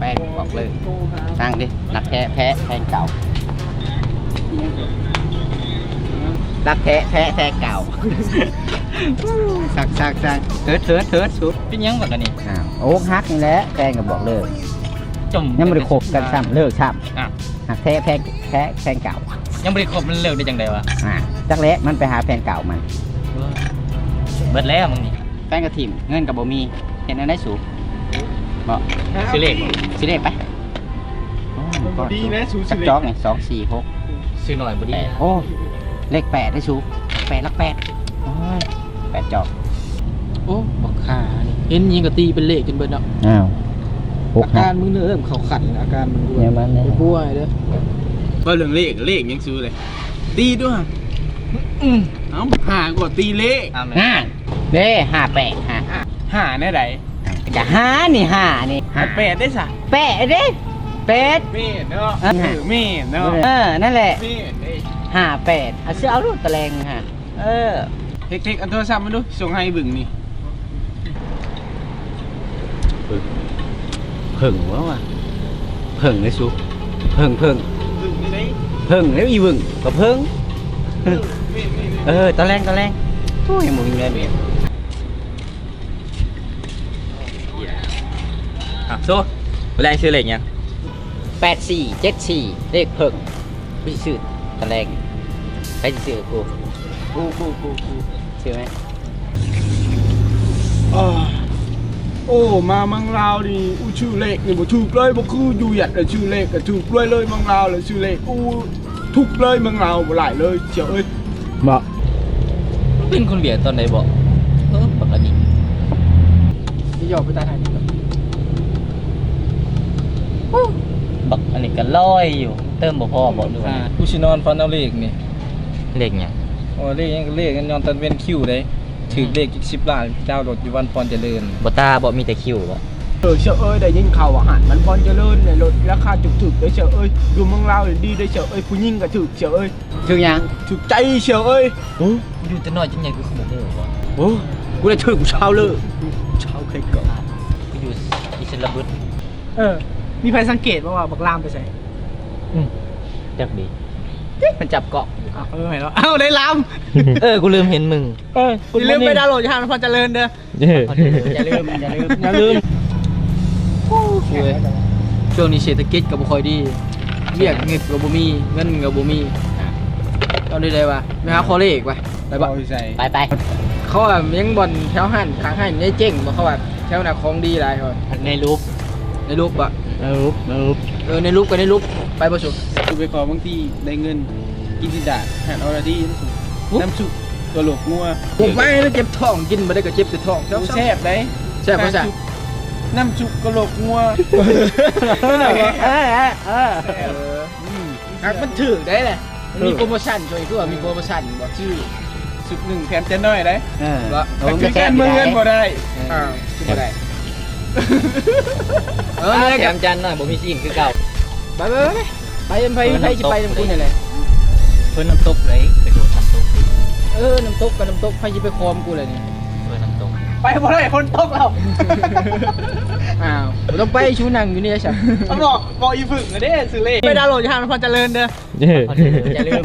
ແຟນບອກເລີກ. ນາງເດ້ ຮັກແທ້ແພ້ແຟນເກົ່າ. ຮັກແທ້ແພ້ແຟນເກົ່າ. ຊັກໆໆ ເຮີດໆໆ ສຸດ. ເປັນຫຍັງບັກອັນນີ້? ອ້າວ ອົກຫັກນີ້ແຫຼະ ແຟນກໍບອກເລີກ. ຈົມ ຍັງບໍ່ໄດ້ຄົບກັນຊ້ຳ ເລີກຊ້ຳ. ອ້າວ ຮັກແທ້ແພ້ແຟນເກົ່າ. ຍັງບໍ່ໄດ້ຄົບ ມັນເລີກໄດ້ຈັ່ງໃດວະ? ອ່າ ຈັກແຫຼະ ມັນໄປຫາແຟນເກົ່າມັນ. ເບິດແລ້ວມຶງນີ້. ແຟນກໍຖິ້ມ ເງິນກໍບໍ່ມີ ເຮັດແນວໃດສູ? ບໍ່ ຊື້ເລກບໍ່? ຊື້ເລກໄປ. ໂອ້ ມັນບໍ່ດີແຫຼະສູ ຊື້ເລກ ຈັກຈອກນີ້ ສອງ ສີ່ ຫົກ ຊື້ໜ້ອຍບໍ່ດີ. ແປດ ໂອ້ ເລກແປດໄດ້ສູ ແປດ ຫຼັກແປດ. ໂອ້ຍ ແປດຈອກ. ໂອ້ ບັກຫ່ານີ້ ເຫັນຫຍັງກໍຕີເປັນເລກຈົນເບິດເນາະ. ອ້າວ ອາການມຶງເລີ່ມເຂົ້າຂັ້ນ ອາການມັນ ແນວມັນເດ້ ບໍ່ປ່ວຍເດີ້. ເວົ້າເລື່ອງເລກ ເລກຫຍັງສູເລີຍ ຕີດ້ວຍ. ອືມ ເອົ້າ ບັກຫ່າກໍຕີເລກ. ອ່າ ເດ້ ຫ້າແປດ ຫ້າ ຫ້າແນວໃດ? ກະຫ້ານີ້ ຫ້ານີ້ ຫ້າແປດໄດ້ສະ ແປດເດ້ ແປດ ແມ່ນເນາະ. ເອີ ເອີ ແມ່ນເນາະ ເອີ ນັ້ນແຫຼະ ແມ່ນເດ້ ຫ້າແປດ. ເອົາ ຊື້ເອົາໂລດຕະແລງຫາ. ເອີ ເທັກໆ ເອົາໂທລະສັບມາດູ ສົ່ງໃຫ້ເບິ່ງນີ້. ເພິ່ງ ເພິ່ງບໍ່ວະ? ເພິ່ງເດ້ສູ ເພິ່ງ ເພິ່ງ ເພິ່ງແລ້ວອີ່ເບິ່ງກໍເພິ່ງ. ເອີ ຕອນແລງ ຕອນແລງ. ໂອ້ຍ ຍັງບໍ່ມີເງິນ. ອ່ະ ໂຊ ມື້ແລງຊື້ເລກຫຍັງ? ແປດສີ່ເຈັດສີ່ ເລກເພິ່ງ. ກູຊິຊື້ຕອນແລງ. ໃຜຊິຊື້ກັບກູ? ກູ ກູ ກູ ກູ ຊື້ໄໝ? ໂອ້ ມາເມືອງລາວນີ້ ອູ ຊື້ເລກນີ້ບໍ່ຖືກເລີຍ. ບໍ່ຄືຢູ່ຫວຽດລະຊື້ເລກກໍຖືກເລີຍ ເລີຍເມືອງລາວລະຊື້ເລກ ອູ ທຸກເລີຍ ເມືອງລາວບໍ່ຫຼາຍເລີຍ ສ່ຽວເອີຍ. ບໍ່ ເປັນຄົນຫວຽດຕອນໃດບໍ່? ເອີ ບັກອັນນີ້ ຊິຢອກໄປຕາຍໃຫ້ນີ້. ບັກອັນນີ້ກໍລອຍຢູ່ ເຕີມບໍ່ພໍບໍ່ ຫຼືວ່າ? ອ່າ ກູຊິນອນຝັນເອົາເລກນີ້. ເລກຫຍັງ? ໂອ້ ເລກຫຍັງ ເລກຍ້ອນຕາເວັນຄິວເດ້ ຖືກເລກອີກສິບລ້ານ ດາວໂຫຼດຢູ່ວັນພອນຈະເລີນ. ບໍ່ຕາບໍ່ ມີແຕ່ຄິວບໍ່? ເອີ ສ່ຽວເອີຍ ໄດ້ຍິນຂ່າວວ່າຮ້ານວັນພອນຈະເລີນນີ້ ລົດລາຄາຖືກໆ ເດີສ່ຽວເອີຍ. ຢູ່ເມືອງລາວນີ້ດີເດີສ່ຽວເອີຍ ຜູ້ຍິງກໍຖືກສ່ຽວເອີຍ. ຖືກຫຍັງ? ຖືກໃຈສ່ຽວເອີຍ. ໂອ້ ຢູ່ແຕ່ນ້ອຍຈົນໃຫຍ່ ກູຄືບໍ່ຮູ້ວະ. ໂອ້ ກູໄດ້ຖືກຜູ້ສາວເລີຍ ຜູ້ສາວໃຜກໍ ກູຢູ່ອິດສະລະບູດ. ເອີ ມີໃຜສັງເກດບໍ່ວ່າບັກລາມໄປໃສ? ອືມ ຈັກດີ ຕິ ມັນຈັບກ້ອງ. ເອີ ແມ່ນແລ້ວ ເອົ້າ ໄດ້ລາມ. ເອີ ກູລືມເຫັນມຶງ. ເອີ ຢ່າລືມໄປດາວໂຫຼດຢູ່ຮ້ານວັນພອນຈະເລີນເດີ. ຢ່າລືມ ຢ່າລືມ ຢ່າລືມ ຢ່າລືມ. ໂອ້ຍ ຊ່ວງນີ້ເສດຖະກິດກໍບໍ່ຄ່ອຍດີ ວຽກເຮັດກໍບໍ່ມີ ເງິນກໍບໍ່ມີ. ເອົາໄດ້ໃດວະ? ໄປຫາຂໍເລກໄປ ໄປບໍ່? ໄປ ໄປ ເຂົາວ່າຍັງບ່ອນແຖວຮ້ານ ຂ້າງຮ້ານໃຫຍ່ເຈັງບໍ່? ເຂົາວ່າແຖວນັ້ນຂອງດີຫຼາຍ. ໃນຮູບ ໃນຮູບບໍ່? ໃນຮູບ ໃນຮູບ. ເອີ ໃນຮູບກໍໃນຮູບ. ໄປບໍ່ສຸ? ໄປຂໍບາງທີໄດ້ເງິນ ກິນຊິດາ ຮ້ານອອລະດີ ນ້ຳຊຸບກະໂຫຼກງົວ. ບໍ່ໄປແລ້ວ ເຈັບທ້ອງ ກິນບໍ່ໄດ້ກໍເຈັບແຕ່ທ້ອງ. ໂອ້ ແຊບໄດ໋. ແຊບບໍ່? ນ້ຳຊຸບ ນ້ຳຊຸບກະໂຫຼກງົວ. ເອີ ເອີ ເອີ ເອີ ມັນຖືກໄດ໋ແຫຼະ ມັນມີໂປຣໂມຊັນ. ຊ່ວງນີ້ຄືວ່າມີໂປຣໂມຊັນບໍ່? ຊື້ຊຸດໜຶ່ງແຖມຈານໜ້ອຍໄດ໋. ເອີ ບໍ່ ໂອ້ ຄືກັນ ມື້ເງິນບໍ່ໄດ້. ເອີ ອ້າວ ຄືບໍ່ໄດ້? ເອີ ແຖມຈານໜ້ອຍ ບໍ່ມີຊີ້ນຄືເກົ່າ. ໄປ ໄປ ໄປ ໄປ ໄປ ໄປ ຊິໄປນຳກູນີ້ແຫຼະ. ເພິ່ນນ້ຳຕົກເດ້ ໄປໂດດນ້ຳຕົກ. ເອີ ນ້ຳຕົກກໍນ້ຳຕົກ ໃຜຊິໄປຄອມກູລະນີ້. ເພິ່ນນ້ຳຕົກ ໄປບໍ່ໄດ້ ຝົນຕົກແລ້ວ. ອ້າວ ບໍ່ຕ້ອງໄປ ຊູນັ່ງຢູ່ນີ້ຊະ. ເອົາ ບອກ ບອກອີ່ເຜິ້ງເດ້ ຊື້ເລກ ໄປດາວໂຫຼດຢູ່ຮ້ານພອນຈະເລີນເດີ. ຢ່າລືມ